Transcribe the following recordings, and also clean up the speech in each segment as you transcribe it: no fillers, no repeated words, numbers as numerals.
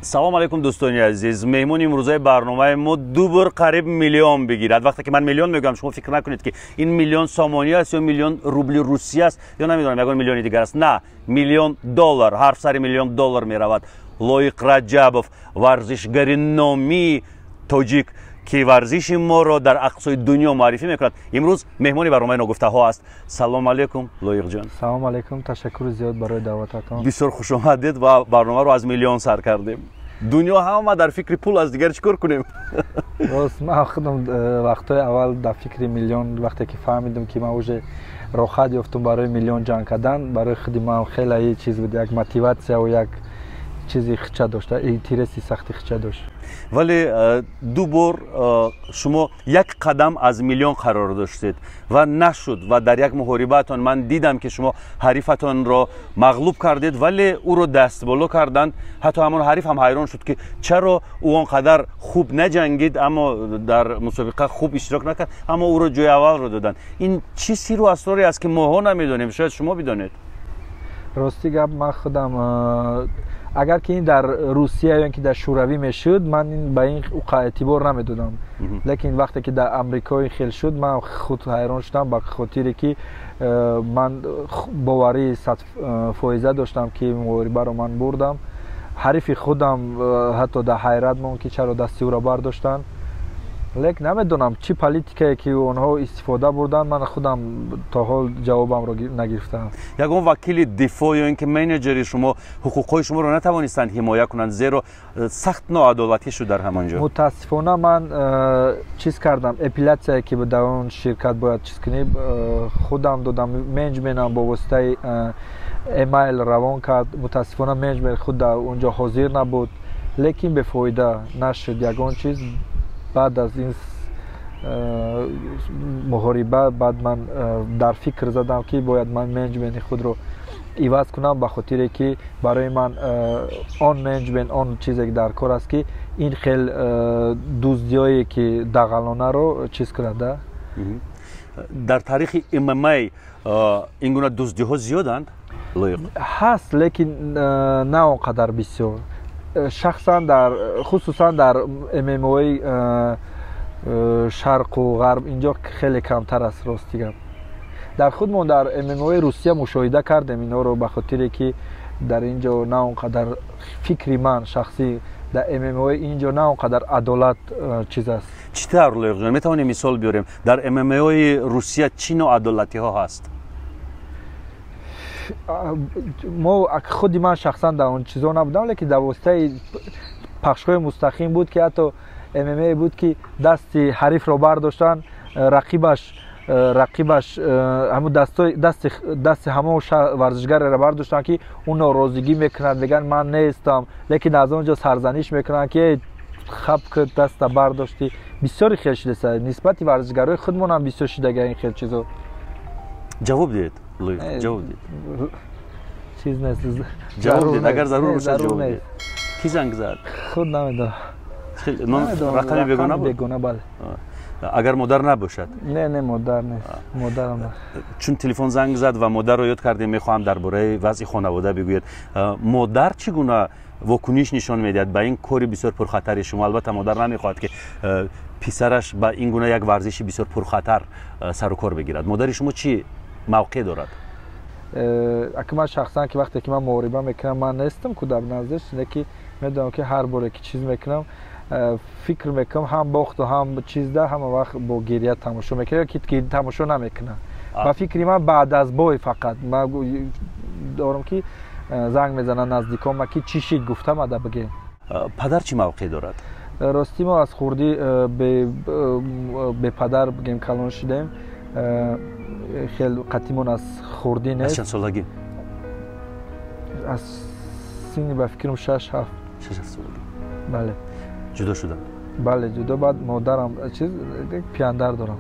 Салом алейкум, дӯстони азиз. Меҳмони имрӯзаи барномаи мо ду бор қариб миллион бигирад. Вақте ки ман миллион мегӯям, шумо фикр накунед, ки ин миллион сомонӣ аст ё миллион рубли русия аст ё намедонам, ягон миллиони дигар аст. На, миллион доллар, ҳарф сари миллион доллар меравад. Лоиқ Раҷабов, варзишгари номии тоҷик, ки варзиши моро дар ақсои дунё муаррифӣ мекунад, имрӯз меҳмони барномаи «Ногуфтаҳо» аст. Салом алейкум, Лоиқҷон. Салом алейкум, ташаккури зиёд барои даъвататон. Бисёр хушомадед ва барномаро аз миллион сар кардем. Дунё ҳама дар фикри пул аст, дигар чӣ кор кунем? Рост, ман худам вақтҳои аввал дар фикри миллион, вақте ки фаҳмидам, ки ман уже роҳат ёфтум барои миллион ҷанг кардан, барои худи ман хеле чиз буд, як мотиватсия як чизи хича дошта, интереси сахти хича дошт. Вале ду бор шумо як қадам аз миллион қарор доштед ва нашуд. Ва дар як муҳорибаатон ман дидам, ки шумо ҳарифатонро мағлуб кардед, вале ӯро дастболо карданд. Ҳатто ҳамон ҳариф ҳам ҳайрон шуд, ки чаро ӯ он қадар хуб наҷангид, аммо дар мусобиқа хуб иштирок накард, аммо ӯро ҷои аввалро доданд. Ин чӣ сирру асроре аст, ки моҳо намедонем? Шояд шумо бидонед. Рости гап, ман худам агар ки ин дар Русия ё ки дар Шӯравӣ мешуд, ман ба ин эътибор намедодам, лекин вақте ки дар Амрикои хел шуд, ман худ ҳайрон шудам, ба хотире ки ман боварии 100% доштам, ки муҳорибаро ман бурдам. Ҳарифи худам ҳатто дар ҳайрат монд, ки чаро дасти ӯро бардоштанд. Лекин намедонам, чӣ политикае ки онҳо истифода бурданд, ман худам то ҳол ҷавобамро нагирифтаам. Ягон вакили дифоъ ё ин ки менеҷери шумо ҳуқуқҳои шуморо натавонистанд ҳимоя кунанд, зеро сахт ноадолатӣ шуд дар ҳамон ҷо? Мутаассифона, ман чиз кардам, апелляция ки дар он ширкат бояд чиз кунӣ, худам додам. Менеҷментам бо воситаи эмайл равон кард. Мутаассифона, менеҷмент худ дар он ҷо ҳозир набуд, лекин бефоида нашуд ягон чиз. Баъд аз ин муҳориба баъд ман дар фикр задам, ки бояд ман менеҷменти худро иваз кунам, ба хотире ки барои ман он менеҷмент, он чизе дар кор аст, ки ин хел дуздиҳое ки дағалонаро чиз кунад. Дар таърихи ММА ин гуна дуздиҳо зиёданд, Лоиқ? Ҳаст, лекин на он қадар бисёр. Шахсан дар, хусусан дар ММОи шарқу ғарб инҷо хеле камтар аст. Рости гап, дар худмон дар ММОи Русия мушоҳида кардем инҳоро, ба хотире ки дар ин ҷо на он қадар, фикри ман шахсӣ, дар ММОи ин ҷо на он қадар адолат чиз аст. Чӣ тавр, Лоиқҷон, метавонем мисол биёрем, дар ММОи Русия чӣ ноадолатиҳо ҳаст? Мо, худи ман шахсан дар он чизо набудам, лекин дар воситаи пахшҳои мустақим буд, ки ҳатто ММА буд, ки дасти ҳарифро бардоштанд, рақибаш ҳамун дасти ҳамон варзишгареро бардоштанд, ки ӯ норозигӣ мекунад, мегӯянд, ман нестам, лекин аз он ҷо сарзаниш мекунанд, ки хаб ки даста бардоштӣ. Бисёри хел шудеса, нисбати варзишгарои худмонам бисёр шудага ин хел чизо. Ҷавоб диҳед, Лоиқ, ҷавоб диҳед. Чиз нест. Ҷавоб диҳед, агар зарур бошад, ҷавоб диҳед. Кӣ занг зад? Худ намедонам. Рақами бегона буд? Бегона, бале. Агар модар набошад? Не, модар нест, модарам. Чун телефон занг зад ва модарро ёд кардем, мехоҳам дар бораи вазъи хонавода бигӯед. Модар чӣ гуна вокуниш нишон медиҳад ба ин кори бисёр пурхатари шумо? Албатта, модар намехоҳад, ки писараш ба ин гуна як варзиши бисёр пурхатар сару кор бигирад. Модари шумо чӣ мавқеъ дорад? Ака, ман шахсан ки вақте ки ман муҳориба мекунам, ман нестам ку дар наздиш, леки медонам, ки ҳар боре ки чиз мекунам, фикр мекунам, ҳам бохту ҳам чизда, ҳама вақт бо гиря тамошо мекунам ё ки тамошо намекунам. Ба фикри ман, баъд аз бой фақат ман дорам, ки занг мезанам наздиконма, ки чӣ шид, гуфтам ада бигем. Падар чӣ мавқеъ дорад? Ростӣ, мо аз хурдӣ бепадар бигем калон шудем. Хел қатимон аз хурдӣ нест. Аз чанд солагӣ? Аз синни, ба фикрам, шаш ҳафт. 6-7 солагӣ? Бале. Ҷудо шуданд? Бале, ҷудо. Баъд модарам чиз, пиандар дорам.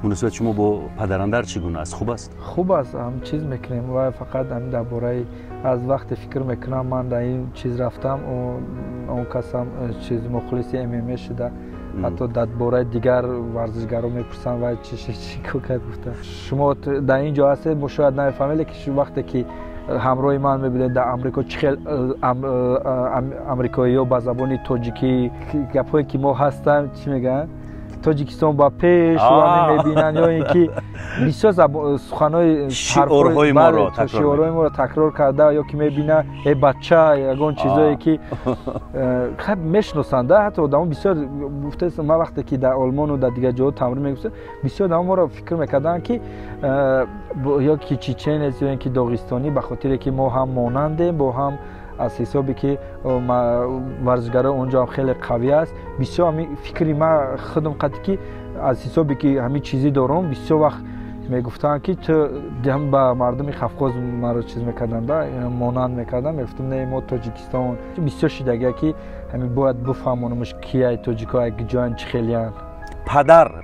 Муносибати шумо бо падарандар чӣ гуна аст? Хуб аст? Хуб аст, ҳам чиз мекунем ва фақат ҳамин дар бораи аз вақте фикр мекунам, ман дар ин чиз рафтам, он касам чиз мухлиси ММА шуда. Ҳатто дар бораи дигар варзишгаро мепурсанд, вай чӣ чӣ кард, гуфта шумо дар ин ҷо ҳастед, мо шояд намефаҳмед, лекин вақте ки ҳамроҳи ман мебинед дар Амрико чӣ хел амрикоиҳо ба забони тоҷикӣ гапҳое ки мо ҳастам, чӣ мегӯянд, Тоҷикистон ба пеш мебинанд ё ин ки бисёр суханҳои шиорҳои моро такрор карда, ё ки мебинанд э бача, ягон чизое ки хаб мешиносанд. Ҳатто одамо бисёр гуфтаст, ман вақте ки дар Олмону дар дигар ҷоҳо тамрин мегуфтам, бисёр одамо моро фикр мекарданд ки ё ки чеченец ё ин ки доғистонӣ, ба хотире ки мо ҳам монандем бо ҳам, аз ҳисобе ки варзишгарои он ҷо ҳам хеле қавӣ аст. Бисёр ҳамин фикри ман худам қатъи ки аз ҳисобе ки ҳамин чизӣ дорам, бисёр вақт мегуфтанд ки ту ба мардуми Қафқоз маро чиз мекарданд, монанд мекарданд. Мегуфтам не, мо Тоҷикистон. Бисёр шидагия ки ҳамин бояд бифаҳмонамш кияй тоҷико, ҷоян чӣ хелиянд.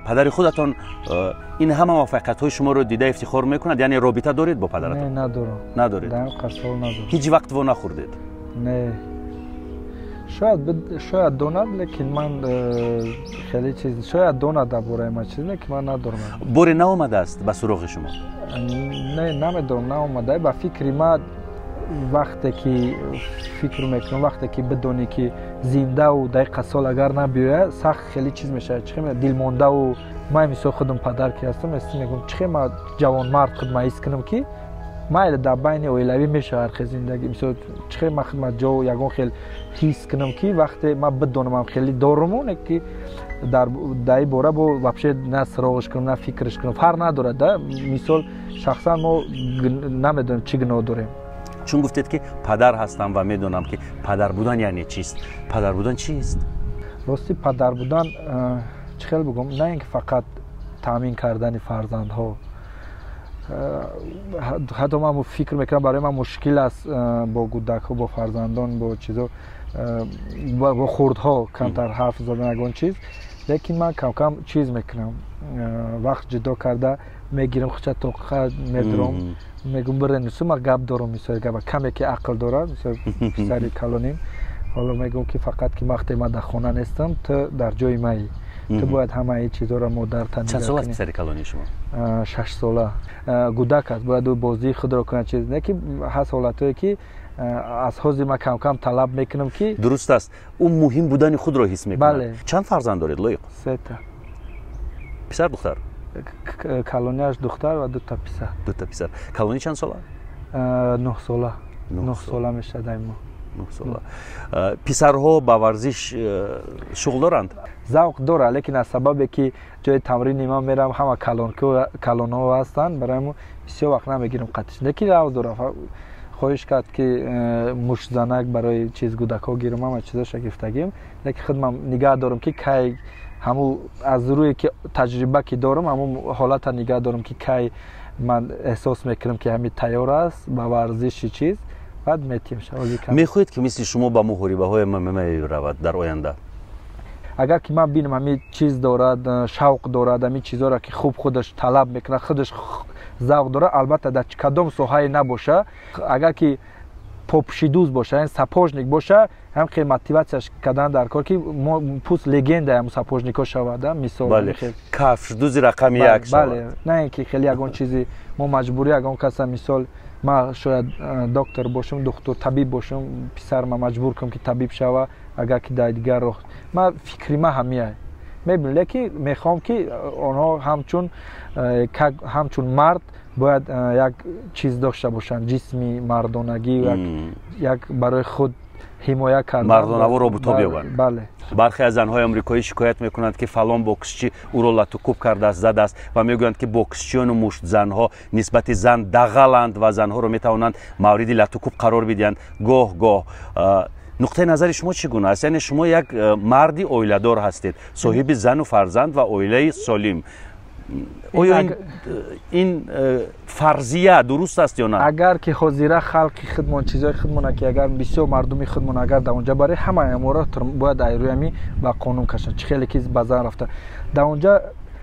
Падари худатон ин ҳама муваффақиятҳои шуморо дида ифтихор мекунад? Яъне робита доред бо падаратон? Не, надорам. Надоред? Дар қасол надорам. Ҳеҷ вақт во нахӯрдед? Не, шояд донад, лекин ман хеле чиз шояд донад дар бораи ман чиз, лекин ман надорам. Боре наомадааст ба суроғи шумо? Не, намедонам, наомада. Ба фикри ман вақте ки фикр мекунам, вақте ки бидонӣ ки зиндаву дақиқа сол агар набиёяд, сахт хеле чиз мешавад, чӣ хел дилмондаву. Ман мисол худам падар ки ҳастам, мегӯям чӣ хел ман ҷавонмард худ ма ҳис кунам ки майли дар байни оилавӣ мешавад ҳар хел зиндагӣ. Мисол чӣ хел ман худ ма ҷо ягон хел ҳис кунам ки вақте ман бидонам хеле доруму не ки дар ин бора бо вообще на суроғиш кунам, на фикраш кунам, фарқ надорад. Да, мисол шахсан мо намедонем чӣ гуноҳ дорем. Чун гуфтед ки падар ҳастам ва медонам ки падар будан яъне чист. Падар будан чист? Рости падар будан чӣ хел бигӯям, на ин ки фақат таъмин кардани фарзандҳо. Ҳатто ман фикр мекунам барои ман мушкил аст бо кӯдакҳо, бо фарзандон, бо чизо, бо хурдҳо камтар ҳарф задан ягон чиз, лекин ман камкам чиз мекунам, вақт ҷудо карда мегирам, хуча тоқа медурам, мегӯм биренису ман гап дорам, мисол гап каме ки ақл дорад, мисол писари калоним, ҳоло мегӯм ки фақат ки вақте ман дар хона нестам, ту дар ҷои маӣ, ту бояд ҳамаи чизҳоро модарта нигоҳ кунӣ. Чанд сола аст писари калони шумо? 6 сола. Гудак аст, бояд ӯ бозии худро кунад, чиз не ки ҳаст ҳолатҳое ки аз ҳозир ман камкам талаб мекунам ки дуруст аст, ӯ муҳим будани худро ҳис мекунад. Бале. Чанд фарзанд доред, Лоиқ? 3. Писар, духтар? Калониаш духтар ва 2 писар. 2 писар. Калони чанд сола? 9 сола. 9 сола мешавад ай мо. 9 сола. Писарҳо ба варзиш шуғл доранд? Завқ дорад, лекин аз сабабе ки ҷои тамрини ман мерам ҳама калонҳо ҳастанд, барои мо бисёр вақт намегирам қатиш, лекин завқ дорад. Хоҳиш кард ки муштзанак барои чиз гудакҳо гирам, ҳама чизоша гирифтагим, лекин худман нигаҳ дорам ки кай ҳамун аз рӯе ки таҷриба ки дорам, ҳамун ҳолата нигаҳ дорам ки кай ман эҳсос мекунам ки ҳамин тайёр аст ба варзиши чиз, баъд метиҳем. Мехоҳед ки мисли шумо ба муҳорибаҳои ММА равад дар оянда? Агар ки ман бинам ҳамин чиз дорад, шавқ дорад, ҳамин чизҳоро ки хуб худаш талаб мекунад, худаш завқ дорад, албатта дар кадом соҳае набоша, агар ки попшидӯз боша, яъне сапожник боша, ҳам хел мотиватсияш кардан дар кор ки пуст легенда ҳам сапожникҳо шавад, мисол кафшдӯзи рақами як шавад. Бале, на ин ки хеле ягон чизи мо маҷбурӣ ягон каса, мисол ман шояд доктор бошам, духтур, табиб бошам, писарма маҷбур кунам ки табиб шава, агар ки дар дигар роҳ. Ман фикри ман ҳамияй мебинам, лекин мехоҳам ки онҳо ҳамчун мард бояд як чиз дошта бошанд, ҷисми мардонагӣ, як барои худ ҳимоя кардан, мардонаво робита биёбанд. Бале. Бархе аз занҳои амрикоӣ шикоят мекунанд ки фалон боксчӣ ӯро латукӯб кардааст, задааст ва мегӯянд ки боксчиёну муштзанҳо нисбати зан дағаланд ва занҳоро метавонанд мавриди латукӯб қарор бидиҳанд гоҳ гоҳ. Нуқтаи назари шумо чӣ гуна аст? Яъне шумо як марди оиладор ҳастед, соҳиби зану фарзанд ва оилаи солим. Оё ин фарзия дуруст аст ё на? Агар ки ҳозира халқи худмон, чизҳои худмона ки агар бисёр мардуми худмон агар дар онҷа бари, ҳамаи аморо бояд айрӯи ҳами ба қонун кашанд, чӣ хеле ки ба зан рафта. Дар онҷа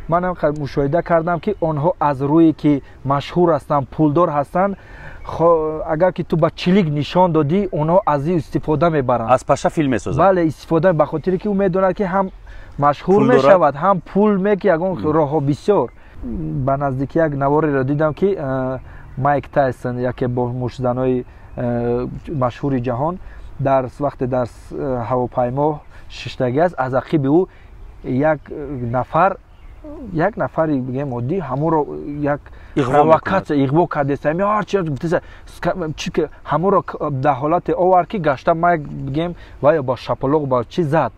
ман ҳам мушоҳида кардам ки онҳо аз рӯе ки машҳур ҳастанд, пулдор ҳастанд, Агар ки ту ба чилик нишон додӣ, онҳо аз ин истифода мебаранд. Аз паша филм месозанд. Бале, истифода, ба хотире ки ӯ медонад, ки ҳам машҳур мешавад, ҳам пул меки, ягон роҳҳо бисёр. Ба наздикӣ як навореро дидам, ки Майк Тайсон, яке бо муштзанои машҳури ҷаҳон, дар вақте дар ҳавопаймо шиштагӣ аст, аз ақиби ӯ як нафар, як нафари, бигем, оддӣ, ҳамонро як провокатсия, иғво кардеста, ҳамонро дар ҳолате овард, ки гашта Майк, бигем, ва ё бо шапалоқ, ба чӣ зад.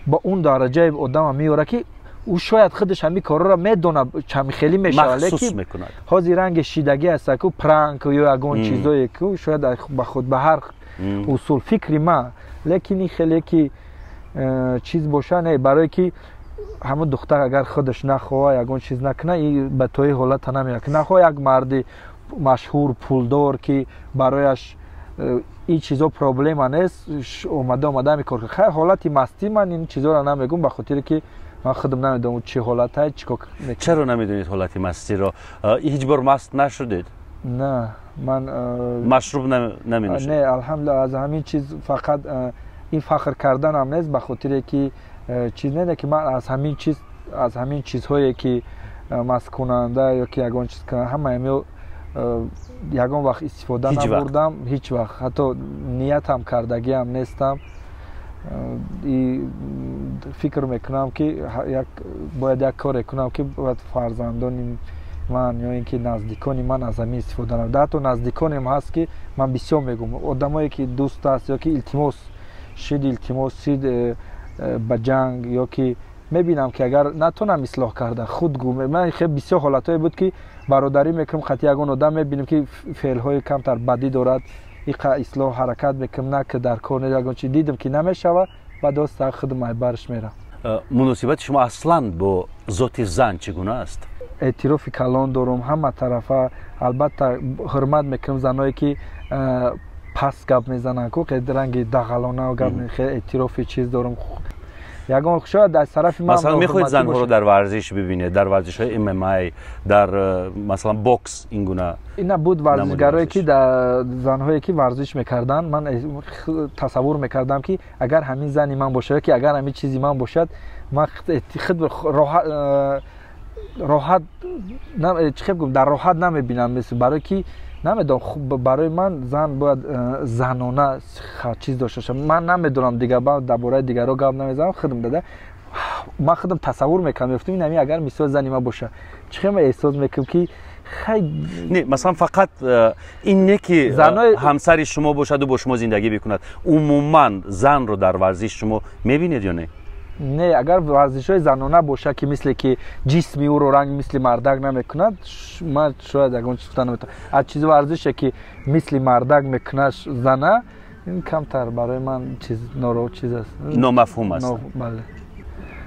Ба он дараҷаи одама меорад, ки ӯ шояд худаш ҳамин корҳоро медонад, хеле мешавад, лекин ҳозир ранги шидагӣ аст ку, пранк ё ягон чизое ку, шояд ба худ ба ҳар усул, фикри ман. Лекин ин хеле ки чиз боша, не, барое ки ҳамон духтар агар худаш нахоҳа, ягон чиз накуна, и ба тои ҳолата намеяд. Нахоҳ як марди машҳур, пулдор, ки барояш ин чизо проблема нест, омада омада ҳамин кор. Хайр, ҳолати мастӣ ман ин чизоро намегӯм, ба хотире ки ман худам намедонам чӣ ҳолатае, чӣ кор. Чаро намедонед ҳолати мастиро? Ҳеҷ бор маст нашудед? На, ман машруб наменӯшед? Не, алҳамдулилла, аз ҳамин чиз фақат ин фахр карданам нест, ба хотире ки чиз не, ки ман аз ҳамин чиз, аз ҳамин чизҳое ки масткунанда ё ки ягон чиз, ҳамаи ягон вақт истифода набурдам, ҳеҷ вақт, ҳатто ниятам кардагиам нестам. Фикр мекунам, ки бояд як коре кунам, ки бояд фарзандони ман ё ин ки наздикони ман аз ҳамин истифода набаранд. Ҳатто наздиконем ҳаст, ки ман бисёр мегӯм, одамое ки дӯст аст ё ки илтимос шид, илтимос шид ба ҷанг, ё ки мебинам, ки агар натонам ислоҳ карда, худ гӯ. Ман хеле бисёр ҳолатҳое буд, ки бародарӣ мекунам қати ягон одам, мебинем, ки феълҳои камтар бадӣ дорад, иқа ислоҳ ҳаракат мекунам, на ки дар кор, ягон чи дидам, ки намешава, баъд оста худам айбарш мерам. Муносибати шумо аслан бо зоти зан чӣ гуна аст? Эътирофи калон дорум ҳама тарафа. Албатта, ҳурмат мекунам заное, ки паст гап мезананд ку, ранги дағалона гап. Хеле эътирофи чиз дорум, ягон шояд аз тарафи ман. Масалан, мехоҳед занҳоро дар варзиш бибинед, дар варзишҳои ММА, дар масалан бокс, ин гуна? Ина буд варзишгарое, ки занҳое ки варзиш мекарданд, ман тасаввур мекардам, ки агар ҳамин зани ман бошад, ки агар ҳамин чизи ман бошад, ман худ роҳат, чӣ хел гум, дар роҳат намебинам, барое ки намедонам, барои ман зан бояд занона чиз дошта бошад. Ман намедонам, дигар дар бораи дигарро гап намезанам, худам дада, ман худам тасаввур мекардам, мегуфтам, ин ҳамин агар мисол зани ман бошад, чӣ хел ман эҳсос мекунам, ки хай. Не, масалан, фақат ин не, ки ҳамсари шумо бошаду бо шумо зиндагӣ бикунад, умуман занро дар варзиш шумо мебинед ё не? Не, агар варзишҳои занона бошад, ки мисле ки ҷисми ӯро ранг мисли мардак намекунад, ман шояд ягон чиз гуфта наметавонам. Аз чизи варзише, ки мисли мардак мекунад зана, ин камтар барои ман чиз норо чиз аст. Номафҳум аст. Бале.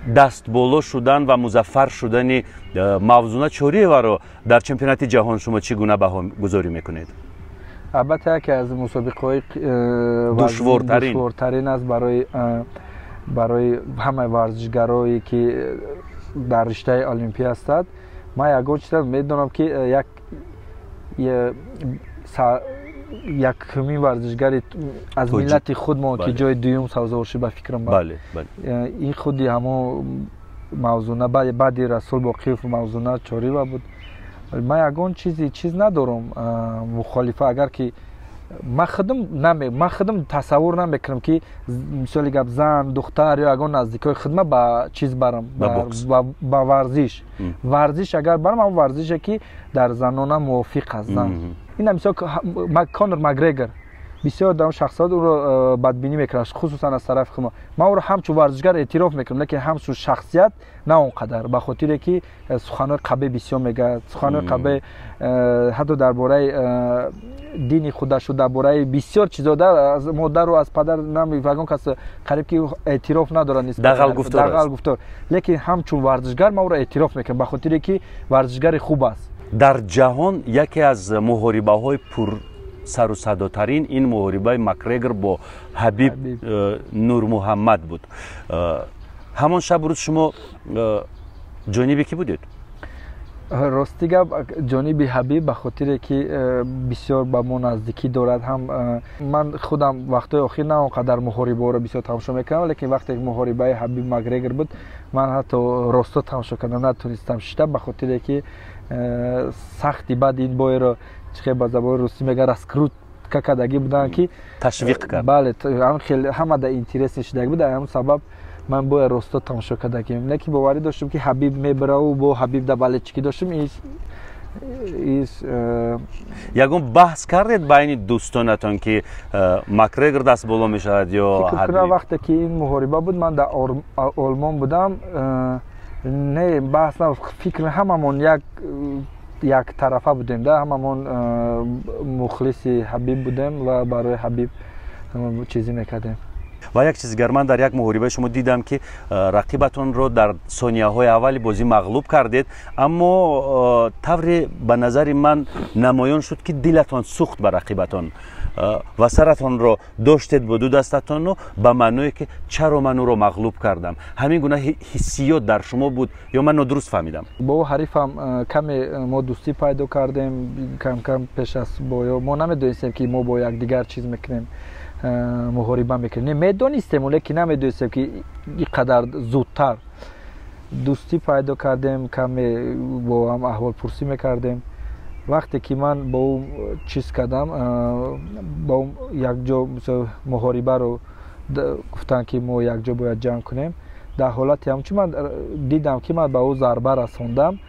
Дастболо шудан ва музаффар шудани Мавзуна Чориеваро дар чемпионати ҷаҳон шумо чӣ гуна баҳогузорӣ мекунед? Албатта, яке аз мусобиқаҳои душвортарин аст барои ҳамаи варзишгарое, ки дар риштаи олимпия ҳастад. Ман ягон чиза медонам, ки як якумин варзишгари аз миллати худмон, ки ҷои дуюм сазовор шуд, ба фикрам, ин худи ҳамон Мавзуна, баъди Расул Боқиев Мавзуна Чорива буд. Ман ягон чизи чиз надорам мухолифа. Агар ки ман худам тасаввур намекунам, ки мисоли гап, зан, духтар ё ягон наздикои худма ба чиз барам, ба варзиш. Варзиш агар барам, ҳамон варзише, ки дар занона мувофиқ аст зан. Ина мисол Конор Макгрегор, бисёр дар шахсият ӯро бадбинӣ мекунад, хусусан аз тарафи худ. Ман ӯро ҳамчун варзишгар эътироф мекунам, лекин ҳамчун шахсият на он қадар, ба хотире ки суханҳои қабеҳ бисёр мегӯяд, суханҳои қабеҳ ҳатто дар бораи дини худашу, дар бораи бисёр чизо, аз модару аз падар, ягон кас қариб ки эътироф надорад. Дағал гуфтор. Лекин ҳамчун варзишгар ман ӯро эътироф мекунам, ба хотире ки варзишгари хуб аст. Дар ҷаҳон яке аз муҳорибаҳои пур сарусадотарин ин муҳорибаи Макгрегор бо Ҳабиб Нурмуҳаммад буд. Ҳамон шабу рӯз шумо ҷониби кӣ будед? Рости гап, ҷониби Ҳабиб, ба хотире ки бисёр ба мо наздикӣ дорад. Ҳам ман худам вақтҳои охир на он қадар муҳорибаҳоро бисёр тамошо мекардам, лекин вақте муҳорибаи Ҳабиб Макгрегор буд, ман ҳатто росто тамошо кардам натонистам шита, ба хотире ки сахти баъд ин бойро, чихел ба забони русӣ мега, раскрутка кардагӣ буданд ки ташвиқ кард. Бале, ҳама да интересный шудагӣ буд. Ҳамн сабаб ман бояд росто тамошо кардагим. Лекин боварӣ доштам, ки Ҳабиб мебараву бо Ҳабиб да болельщикӣ доштам. Ягон баҳс кардед байни дӯстонатон, ки Макгрегор даст боло мешавад ё Фикр кунам, вақте ки ин муҳориба буд, ман дар Олмон будам. Не, баҳс на, фикр ҳамамон як тарафа будем да, ҳамамон мухлиси Ҳабиб будем ва барои Ҳабиб чизӣ мекардем. Ва як чиз дигар: ман дар як муҳорибаи шумо дидам, ки рақибатонро дар сонияҳои аввали бозӣ мағлуб кардед, аммо тавре ба назари ман намоён шуд, ки дилатон сӯхт ба рақибатон ва саратонро доштед бо ду дастатону, ба маъное ки чаро ман ӯро мағлуб кардам. Ҳамин гуна ҳиссиёт дар шумо буд ё ман нодуруст фаҳмидам? Бо ҳарифам каме мо дӯстӣ пайдо кардем кам-кам пеш аз боё. Мо намедонистем, ки мо бо якдигар чиз мекунем, муҳориба мекунем. Медонистем, лекин намедонистем, ки ин қадар зудтар дӯстӣ пайдо кардем. Каме бо ҳам аҳволпурсӣ мекардем. Вақте ки ман бо ӯ чиз кардам, бо ӯ якҷо муҳорибаро гуфтанд, ки мо якҷо бояд ҷанг кунем, дар ҳолати ҳамчун ман дидам, ки ман ба ӯ зарба расондам.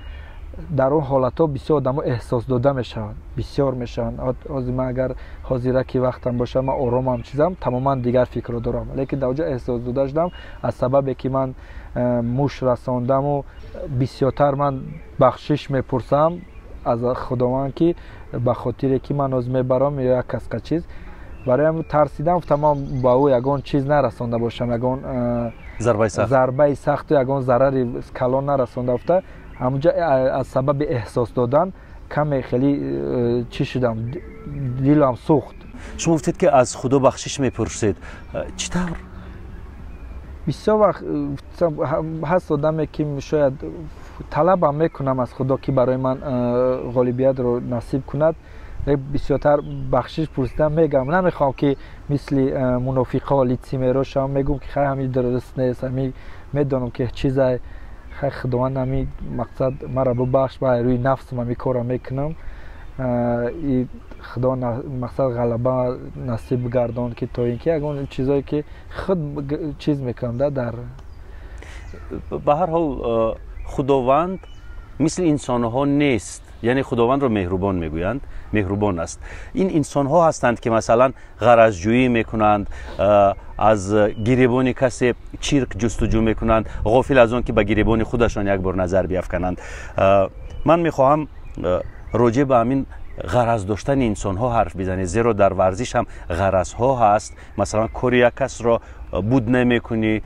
Дар он ҳолатҳо бисёр одамо эҳсос дода мешаванд, бисёр мешаванд. Ҳозир ман агар ҳозира ки вақтам бошад, ман оромам, чизам, тамоман дигар фикрро дорам, лекин дар оҷо эҳсос дода шудам аз сабабе ки ман муш расондаму бисёртар ман бахшиш мепурсам аз Худованд, ки ба хотире ки ман ҳозир мебарам ё як каска чиз. Барои ҳам тарсидам, гуфтам, ман ба ӯ ягон чиз нарасонда бошам, ягон зарбаи сахту ягон зарари калон нарасонда гуфта, ҳамунҷа аз сабаби эҳсос додан каме хеле чӣ шудам, дилам сӯхт. Шумо гуфтед, ки аз Худо бахшиш мепурсед. Чӣ тавр? Бисёр вақт ҳаст одаме, ки шояд талабам мекунам аз Худо, ки барои ман ғолибиятро насиб кунад. Бисёртар бахшиш пурсидам мегам, намехоҳам, ки мисли мунофиқо, лицемерҳо шавам. Мегӯм, ки хай, ҳами дуруст нест, ҳами медонам, ки чизай. Хай, Худованд, ҳами мақсад маро бубахш, ба рӯи нафсам ҳами корро мекунам. Худо мақсад ғалаба насиб гардон, ки то ин ки ягон чизое ки худ чиз мекунам да дар Ба ҳар ҳол, Худованд мисли инсонҳо нест, яъне Худовандро меҳрубон мегӯянд, меҳрубон аст. Ин инсонҳо ҳастанд, ки масалан ғаразҷӯӣ мекунанд, аз гиребони касе чирк ҷустуҷӯ мекунанд, ғофил аз он ки ба гиребони худашон як бор назар биафкананд. Ман мехоҳам роҷеъ ба ҳамин ғараз доштани инсонҳо ҳарф бизанед, зеро дар варзиш ҳам ғаразҳо ҳаст. Масалан, кори як касро буд намекунӣ,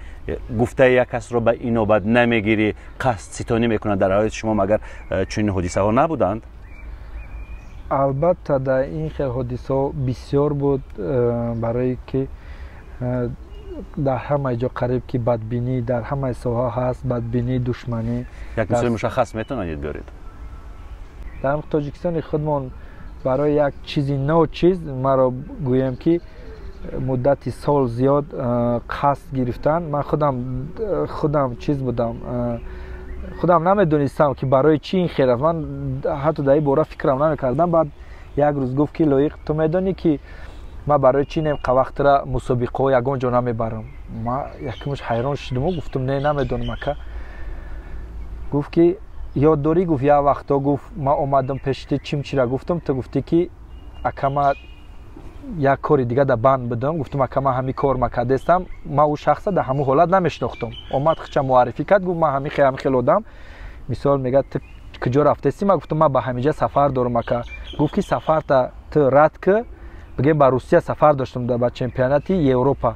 гуфтаи як касро ба инобат намегирӣ, қасд ситонӣ мекунанд. Дар ҳаёти шумо магар чунин ҳодисаҳо набуданд? Албатта, дар ин хел ҳодисаҳо бисёр буд, барое ки дар ҳамаи ҷо қариб ки бадбинӣ дар ҳамаи соҳа ҳаст, бадбинӣ, душманӣ. Як мисоли мушаххас метавонед биёред? Дар Тоҷикистони худмон барои як чизи ночиз маро, гӯем ки, муддати сол зиёд қасд гирифтан. Ман худам чиз будам, худам намедонистам, ки барои чӣ ин хел аст. Ман ҳатто дар ин бора фикрам намекардам. Баъд як рӯз гуфт, ки Лоиқ, ту медонӣ, ки ман барои чӣ нем вақтра мусобиқаҳо ягон ҷо намебарам? Ман якумш ҳайрон шудаму гуфтам: «Не, намедонам, ака». Гуфт, ки ёд дорӣ, гуфт, як вақто, гуфт, ман омадам пеши ту, чим чира гуфтам, ту гуфтӣ, ки ака, ман як кори дига дар банд будам. Гуфтам: «Ака, ман ҳамин кор макардестам». Ман ӯ шахса дар ҳамун ҳолат намешинохтам. Омад, хича муаррифӣ кард, гуфт: «Ман ҳамин хел, ҳамин хел одам». Мисол мегӯяд: «Ту куҷо рафтестӣ?» Ман гуфтам: «Ман ба ҳаминҷа сафар дорам, ака». Гуфт, ки сафарта ту рад ки. Бигем, ба Русия сафар доштам, ба чемпионати Европа.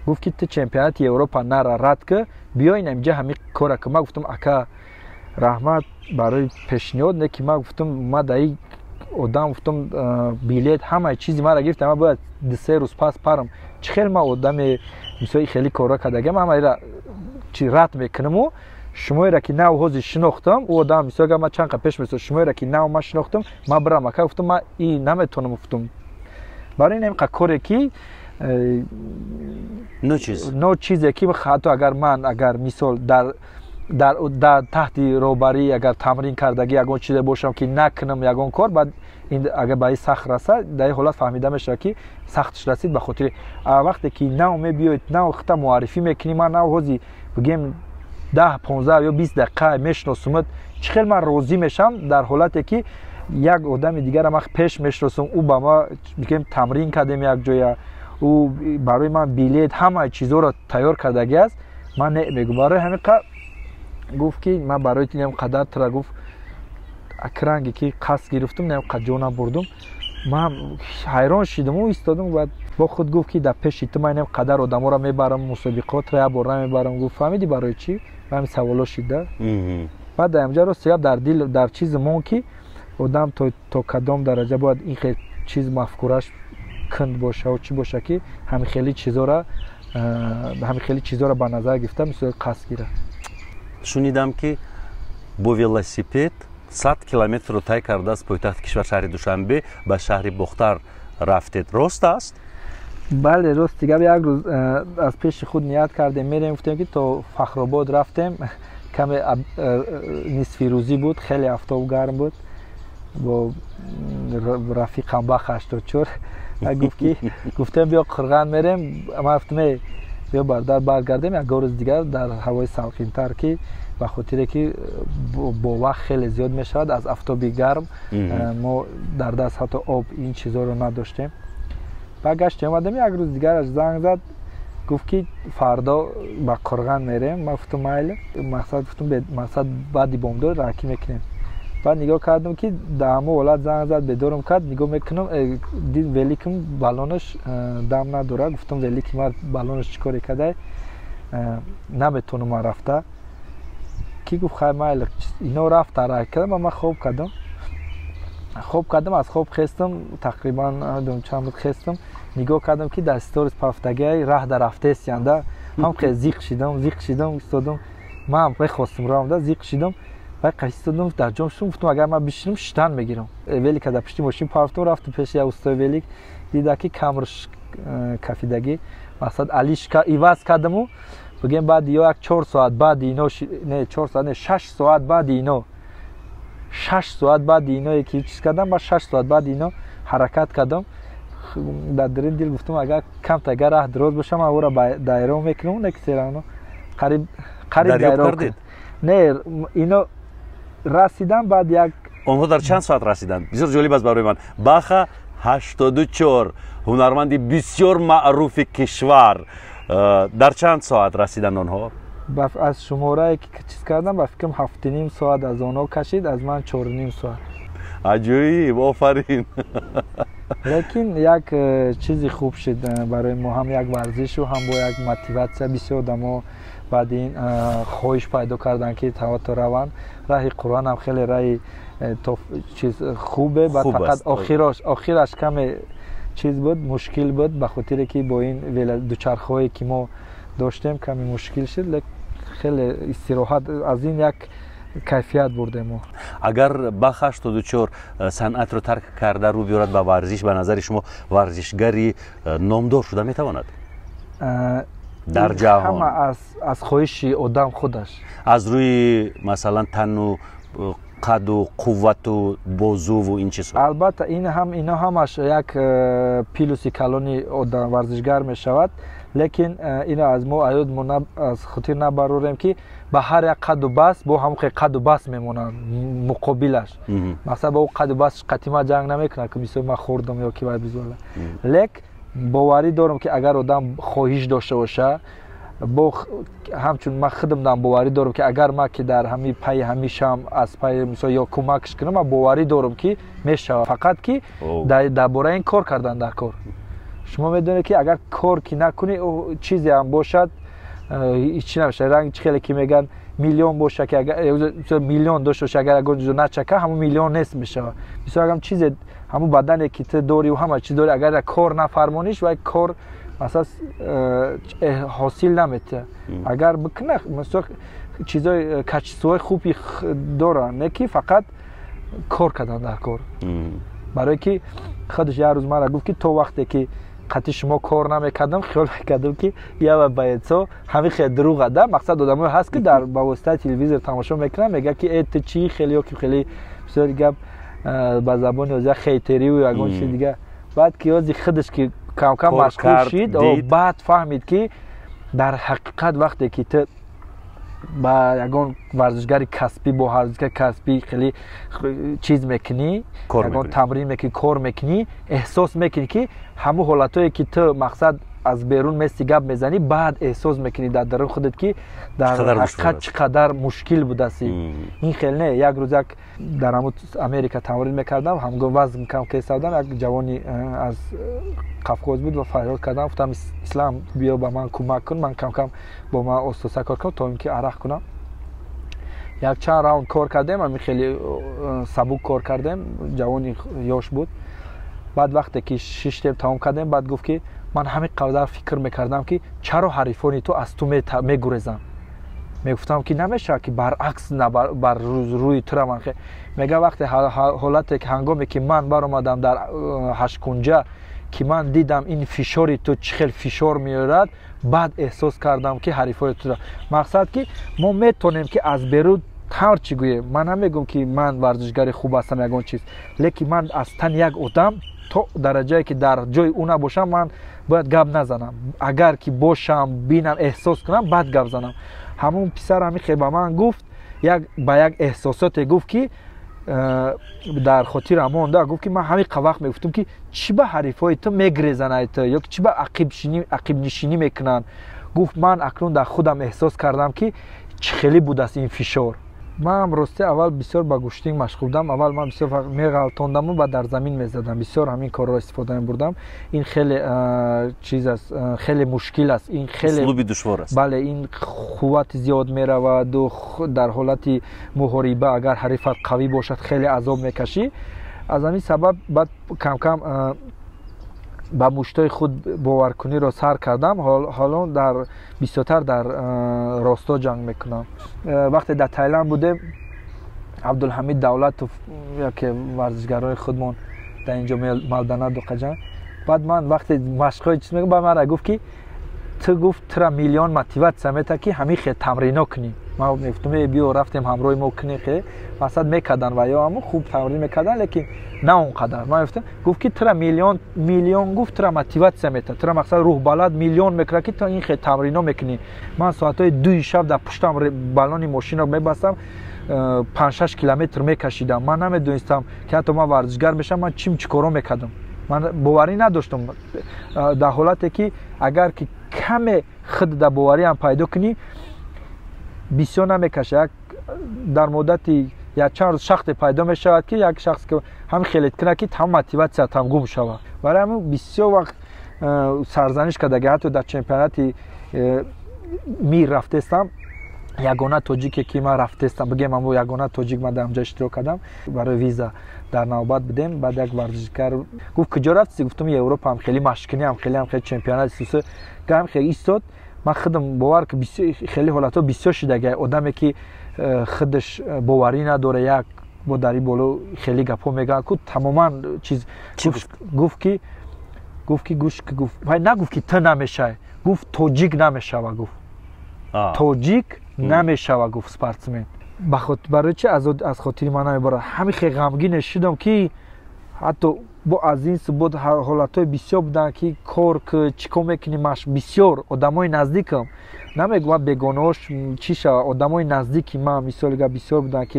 Гуфт, ки ту чемпионати Европа нара, рад ки, биё инаминҷа, ҳамин кора ки. Ман гуфтам: «Ака, раҳмат барои пешниҳод, не ки ман гуфтам, ман дар ин одам гуфтам, билет, ҳамаи чизи маро гирифта, ман бояд 2-3 рӯз пас парам. Чӣ хел ман одаме мисоли хеле корро кардагиам, ҳамаира чи рад мекунаму Шумоеро ки нав ҳозир шинохтам, ӯ одам мисол гап, ман чанд қа пеш месо, шумоеро ки нав ман шинохтам, ман бирам ака, гуфтам, ман и наметонам, гуфтам, барои ин қа коре ки ночиз, ночизе ки ҳатто агар ман, агар мисол дар таҳти роҳбарӣ агар тамрин кардагӣ ягон чизе бошам ки накунам ягон кор, баъд ин агар ба ин сахт расад, дар ин ҳолат фаҳмида мешавад ки сахтш расид. Ба хотири вақте ки нав мебиёед, нав хита муаррифӣ мекунӣ, ман нав ҳозир бигем 10, 15 ё 20 дақиқа мешиносумад, чӣ хел ман розӣ мешавам дар ҳолате ки як одами дигара ман пеш мешиносам, ӯ ба ма, бигем, тамрин кардем якҷоя, ӯ барои ман билет, ҳамаи чизҳоро тайёр кардагӣ аст, ман не мегӯм. Барои ҳамин қа гуфт ки ман барои тинам қадар тура, гуфт, акранге ки қасд гирифтум, нем қа ҷо набурдум. Ман ҳайрон шидам, истодам. Баъд бо худ гуфт ки дар пеши ту ман нем қадар одаморо мебарам мусобиқотро, як бор намебарам. Гуфт, фаҳмидӣ барои чӣ? Ба ҳамин саволо шида. Баъд дар ҳамҷа рости гап дар дил, дар чизи мон ки одам то кадом дараҷа бояд ин хел чиз мафкураш кунд бошаву чӣ боша ки ҳамин хели чизоро ба назар гирифта, мисол, қасд гирад. Шунидам, ки бо велосипед 100 километрро тай карда, аз пойтахти кишвар, шаҳри Душанбе, ба шаҳри Бохтар рафтед. Рост аст? Бале, рости гап, як рӯз аз пеши худ ният кардем, мерем, гуфтем ки то Фахробод рафтем. Каме нисфирӯзӣ буд, хеле афтоб гарм буд. Бо рафиқам Бах 84 гуфт ки, гуфтем, биё Қурған мерем. Ман гуфтам, биё бардар, баргардем ягон рӯз дигар дар ҳавои салқинтар, ки ба хотире ки бо вақт хеле зиёд мешавад аз афтоби гарм, мо дар даст ҳатто об, ин чизҳоро надоштем. Баъд гаштем, омадем. Як рӯз дигараш занг зад, гуфт ки фардо ба Қурған мерем. Ман гуфтам, майли, мақсад, гуфтам, мақсад, баъди бомдод раҳкӣ мекунем. Баъд нигоҳ кардам ки дар ҳамон ҳолат занг зад, бедорам кард. Нигоҳ мекунам, дид, великам балонаш дам надорад. Гуфтам, велики ман балонаш чӣ коре кардай, наметонам ман рафта. Ки гуфт, хай, майли. Ино рафта, рай кардам, ман хоб кардам, хоб кардам. Аз хоб хестам, тақрибан намедонам чанд буд, хестам, нигоҳ кардам ки дар сторис пафтагиай, раҳ дар рафтесиянда. Ҳам хел зиқ шидам, зиқ шидам, истодам. Ман мехостам равам, зиқ шидам, вай истодам, дар ҷом шудам. Гуфтам, агар ман бишинам, шитан мегирам. Велика дар пишти мошин пафтам, рафтам пеши як устои велик, дида ки камрш кафидагӣ, мақсад, алишка иваз кардаму, бигем, баъди ё як 4 соат баъди ино, не, 4 соат не, 6 соат баъди ино, 6 соат баъди иное ки чиз кардам, ба 6 соат баъди ино ҳаракат кардам. Дар дирин дил гуфтам, агар камта, агар раҳ дароз бошам, ман ӯро дайрон мекунам, не ки серано қариб қариб дайрон. Не, ино расидан баъд як Онҳо дар чанд соат расиданд? Бисёр ҷолиб аст барои ман. Баха 84, ҳунарманди бисёр маъруфи кишвар, дар чанд соат расиданд онҳо? Аз шуморае ки чиз кардам, ба фикрам, 7,5 соат аз онҳо кашид, аз ман 4,5 соат. Аҷоиб, офарин! Лекин як чизи хуб шуд барои мо, ҳам як варзишу, ҳам бо як мотиватсия. Бисёр одамо баъди ин хоҳиш пайдо карданд ки тавато раванд. Раҳи Қуръонам хеле раҳи чиз хубе, ба фақат охираш каме чиз буд, мушкил буд, ба хотире ки бо ин дучархҳое ки мо доштем, каме мушкил шуд, лекин хеле истироҳат аз ин як кайфият бурдем мо. Агар Бах 84 санъатро тарк карда, рӯ биёрад ба варзиш, ба назари шумо, варзишгари номдор шуда метавонад дар ҷаҳон? Ҳама аз хоҳиши одам худаш. Аз рӯи, масалан, тану қаду қуввату бозуву ин чизҳо. Албатта, ин ҳам, ино ҳамаш як плюси калони одам варзишгар мешавад, лекин ино аз мо аёд мо аз хотир набарорем, ки ба ҳар як қаду бас бо ҳамон қаду бас мемонанд муқобилаш. Масалан, ба ӯ қаду бас қатима ҷанг намекунад, ки мисол ман хӯрдам ё ки вай бизола. Лек боварӣ дорам, ки агар одам хоҳиш дошта боша, бо ҳамчун ман худам боварӣ дорам, ки агар ман ки дар ҳами пайи ҳамишам, аз пайи мисол ё кӯмакш кунам, ман боварӣ дорам, ки мешавад. Фақат ки дар бораи ин кор кардан дар кор, шумо медонед, ки агар кор ки накунӣ, чизе ҳам бошад, ҳичи намешавад. Ранги чӣ хеле ки мегӯянд, миллион боша, ки агар миллион дошта боша, агар ягон ҷо начака, ҳамон миллион нест мешавад. Мисол, агар чизе, ҳамон бадане ки ту дорӣ, ҳама чиз дорӣ, агар кор нафармониш, вай кор масалан ҳосил наметиҳад. Агар бикуна, мисол, Чизои, качествои хуби доранд, не ки фақат кор кардан дар кор. Барое ки худаш як рӯз мара гуфт, ки то вақте ки қатъи шумо кор намекардам, хиёл мекардам, ки ява боецо ҳамин хел дурӯға да. Мақсад, одамое ҳаст, ки дар ба воситаи телевизор тамошо мекунанд, мегӯяд, ки э, ту чӣ хеле ё ки хеле бисёри гап ба забони озия хейтериву ягон чизи дига. Баъд ки ози худаш ки камкам машғул шид, баъд фаҳмид, ки дар ҳақиқат вақте ки ту ба ягон варзишгари касбӣ, бо варзишгари касбӣ хеле чиз мекунӣ, ягон тамрин мекунӣ, кор мекунӣ, эҳсос мекунӣ, ки ҳамун ҳолатое, ки ту мақсад аз берун мести, гап мезанӣ, баъд эҳсос мекунӣ дар дарун худат, ки дар ҳақиқат чӣ қадар мушкил будаси. Ин хел не. Як рӯз як дар ҳамун Америка тамрин мекардам, ҳамгом вазн кам кесавдам, як ҷавони аз Қафқоз буд ва фарёд кардам, гуфтам: «Ислам, биё, ба ман кӯмак кун, ман камкам бо ман остоса кор кун, то ин ки арақ кунам». Як чанд раунд кор кардем, ҳамин хеле сабук кор кардем, ҷавони ёш буд. Баъд вақте ки шиштем, тамом кардем, баъд гуфт, ки ман ҳамин қадар фикр мекардам, ки чаро ҳарифони ту аз ту мегурезанд. Мегуфтам, ки намешавад, ки баръакс бар рӯи тура ман. Мега, вақте ҳолате ки ҳангоме ки ман баромадам дар ҳашткунҷа, ки ман дидам ин фишори ту чӣ хел фишор меорад, баъд эҳсос кардам, ки ҳарифои тура. Мақсад, ки мо метонем, ки аз берун ҳар чӣ гӯем. Ман намегӯм, ки ман варзишгари хуб ҳастам, ягон чиз, лекин ман аз тани як одам то дараҷае, ки дар ҷои ӯ набошам, ман бояд гап назанам. Агар ки бошам, бинам, эҳсос кунам, баъд гап занам. Ҳамун писар ҳамин хел ба ман гуфт, як ба як эҳсосоте гуфт, ки дар хотирам монда. Гуфт, ки ман ҳамин вақт мегуфтам, ки чӣ ба ҳарифҳои ту мегрезанд ту ё чӣ ба ақибнишинӣ мекунанд. Гуфт, ман акнун дар худам эҳсос кардам, ки чӣ хеле будааст ин фишор. Ман рости аввал бисёр ба гӯштинг машғул будам. Аввал ман бисёр меғалтондаму ба дар замин мезадам, бисёр ҳамин корро истифода мебурдам. Ин хеле чиз аст, хеле мушкил аст ин. Хеле услуби душвор аст. Бале, ин қуввати зиёд мераваду дар ҳолати муҳориба, агар ҳарифат қавӣ бошад, хеле азоб мекашӣ. Аз ҳамин сабаб баъд камкам ба муштои худ боваркуниро сар кардам. Ҳоло дар бисёртар дар росто ҷанг мекунам. Вақте дар Тайланд будем, Абдулҳамид Давлатов, яке варзишгарои худмон дар инҷо, Малданаду қаҷан. Баъд ман вақте машқҳои чиз мекунам, баъд мара гуфт, ки ту, гуфт, тура миллион мотиватсия мета, ки ҳамин хел тамрино кунӣ. Ман мегуфтам: «Э, биё, рафтем, ҳамроҳи мо кунӣ». Хе мақсад мекардан ва ё ҳамо хуб тамрин мекардан, лекин на он қадар. Ман гуфтам, гуфт, ки тура миллион, миллион, гуфт, тура мотиватсия мета, тура мақсад рӯҳбаланд миллион мекунад, ки ту ин хел тамрино мекунӣ. Ман соатҳои 2-и шаб дар пуштам балони мошинро мебастам, 5-6 километр мекашидам. Ман намедонистам, ки ҳатто ман варзишгар мешавам. Ман чим чӣ коро мекардам, ман боварӣ надоштам. Дар ҳолате ки агар ки каме худ дар бовариам пайдо кунӣ, бисёр намекаша, як дар муддати якчанд рӯз шахте пайдо мешавад, ки як шахс ҳам хелет кунад, ки тамом мотиватсиятам гум шавад. Барои ҳамин бисёр вақт сарзаниш кардаги. Ҳатто дар чемпионати мир рафтестам, ягона тоҷике, ки ман рафтестам, бигем, амо ягона тоҷик ман дар онҷа иштирок кардам. Барои виза дар навбат будем. Баъд як варзишгар гуфт: «Куҷо рафтӣ?» Гуфтам: «Европа, ҳам хеле машқкунӣ, ҳам хеле, ҳам хеле чемпионати сусу гам». Хеле истод. Ман худам бовар ки хеле ҳолатҳо бисёр шидаги, одаме ки худаш боварӣ надора, як бо дар ин боло хеле гапҳо мегӯянд ку тамоман чиз. Гуфт ки гӯш, гуфт, вай нагуфт, ки ту намешавӣ, гуфт, тоҷик намешава, гуфт, тоҷик намешава, гуфт, спортсмен. Барои чи аз хотири ман намебарад. Ҳамин хел ғамгине шудам, ки ҳатто бо аз ин субот ҳолатҳои бисёр буданд, ки кор чӣ кор мекунӣ, маш бисёр одамои наздикам, намегӯям бегонаош чӣ шава, одамои наздики ман, мисоли гап, бисёр буданд, ки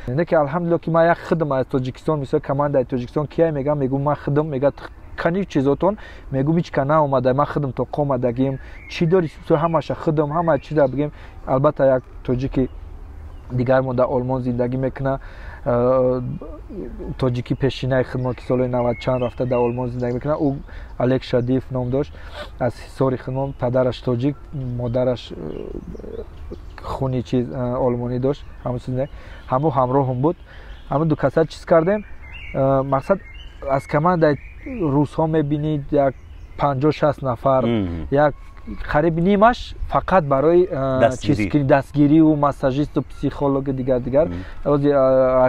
не, ки алҳамдулилло, ки ман як худам аз Тоҷикистон. Мисол, командаи Тоҷикистон кия мегам, мегӯм, ман худам. Мега: «Кани чизотон?» Мегӯм: «Ҳеч ка наомада, ман худам тоқа омадагим. Чӣ дори?» Ҳамаша худам, ҳама чиза бигем. Албатта, як тоҷики дигар мо дар Олмон зиндагӣ мекунад, тоҷики пешинаи худмо, ки солҳои навад чанд рафта дар Олмон зиндагӣ мекунад. Ӯ Олег Шадиев ном дошт, аз ҳисори худмо, падараш тоҷик, модараш хуни чиз олмонӣ дошт. Ҳамун ҳамроҳум буд, ҳамун ду каса чиз кардем. Мақсад, аз командаи русҳо мебинид як 50-60 нафар, як қариб нимаш фақат барои дастгириву массажисту психологи, дигар дигар.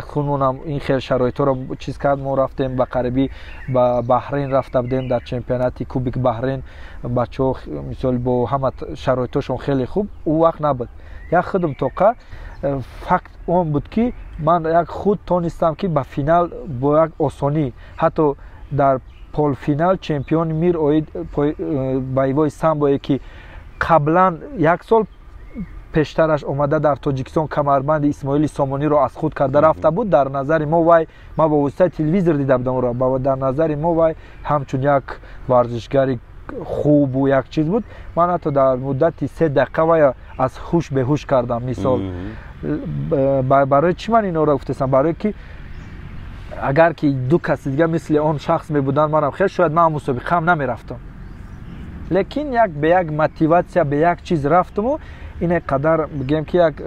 Хунмонам ин хел шароитҳоро чиз кард. Мо рафтем, ба қарибӣ ба Баҳрейн рафта будем, дар чемпионати Кубик Баҳрейн. Бачаҳо, мисол, бо ҳама шароитҳошон хеле хуб. Ӯ вақт набуд, як худам тоқа. Факт он буд, ки ман як худ тонистам, ки ба финал бо як осонӣ, ҳатто дар полуфинал чемпиони мир оид боевой самбое, ки қаблан як сол пештараш омада, дар Тоҷикистон камарбанди Исмоили Сомониро аз худ карда рафта буд. Дар назари мо вай, ман бо воситаи телевизор дида будам ӯро, дар назари мо вай ҳамчун як варзишгари хубу як чиз буд. Ман ҳатто дар муддати 3 дақиқа вай аз ҳуш беҳуш кардам. Мисол, барои чӣ ман инора гуфтесам? Барое ки агар ки ду каси дига мисли он шахс мебуданд, манам хел шояд ман мусобиқаам намерафтам. Лекин як бе як мотиватсия, бе як чиз рафтуму ине қадар, бигем, ки як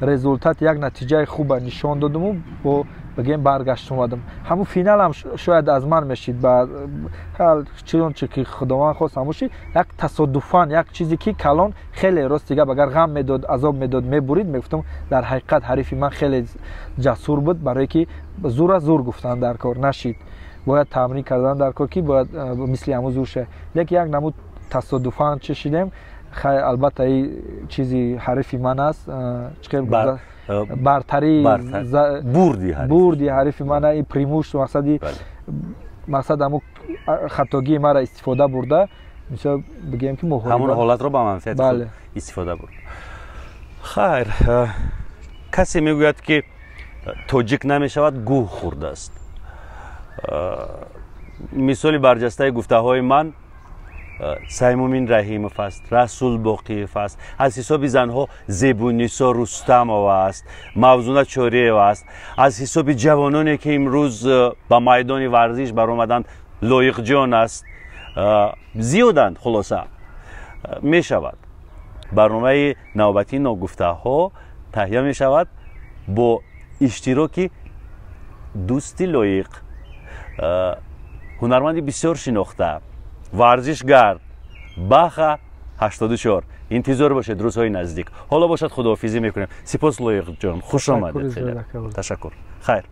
результат, як натиҷаи хуба нишон додуму бо, бигем, баргашт омадам. Ҳамун финалам шояд аз ман мешид, ба чунонче ки Худованд хост, ҳамун шид. Як тасодуфан, як чизе ки калон хеле, рости гап, агар ғам медод, азоб медод, мебурид, мегуфтам, дар ҳақиқат ҳарифи ман хеле ҷасур буд, барое ки зура зур гуфтан дар кор нашид, бояд тамрин кардан дар кор, ки бояд мисли ҳамун зур шавад. Лекин як намуд тасодуфан чешидем. Хай, албатта, и чизи ҳарифи ман аст, бартарӣ, бурди ҳарифи ман, и преимущество, мақсад ҳамун хатогии маро истифода бурда, мисол, бигӯем, ки ҳамон ҳолатро ба манфиати худ истифода бурд. Хайр, касе мегӯяд, ки тоҷик намешавад, гӯҳ хӯрдааст. Мисоли барҷастаи гуфтаҳои ман Саймумин Раҳимов аст, Расул Боқиев аст, аз ҳисоби занҳо Зебунисо Рустамова аст, Мавзуна Чориева аст, аз ҳисоби ҷавононе, ки имрӯз ба майдони варзиш баромаданд, Лоиқҷон аст, зиёданд. Хулоса, мешавад. Барномаи навбатии «Ногуфтаҳо» таҳия мешавад бо иштироки дӯсти лоиқ, ҳунарманди бисёр шинохта, варзишгар Баха 84. Интизор бошед, рӯзҳои наздик. Ҳоло бошад, худоҳофизӣ мекунем. Сипос, Лоиқҷон, хуш омадед. Ташаккур, хайр.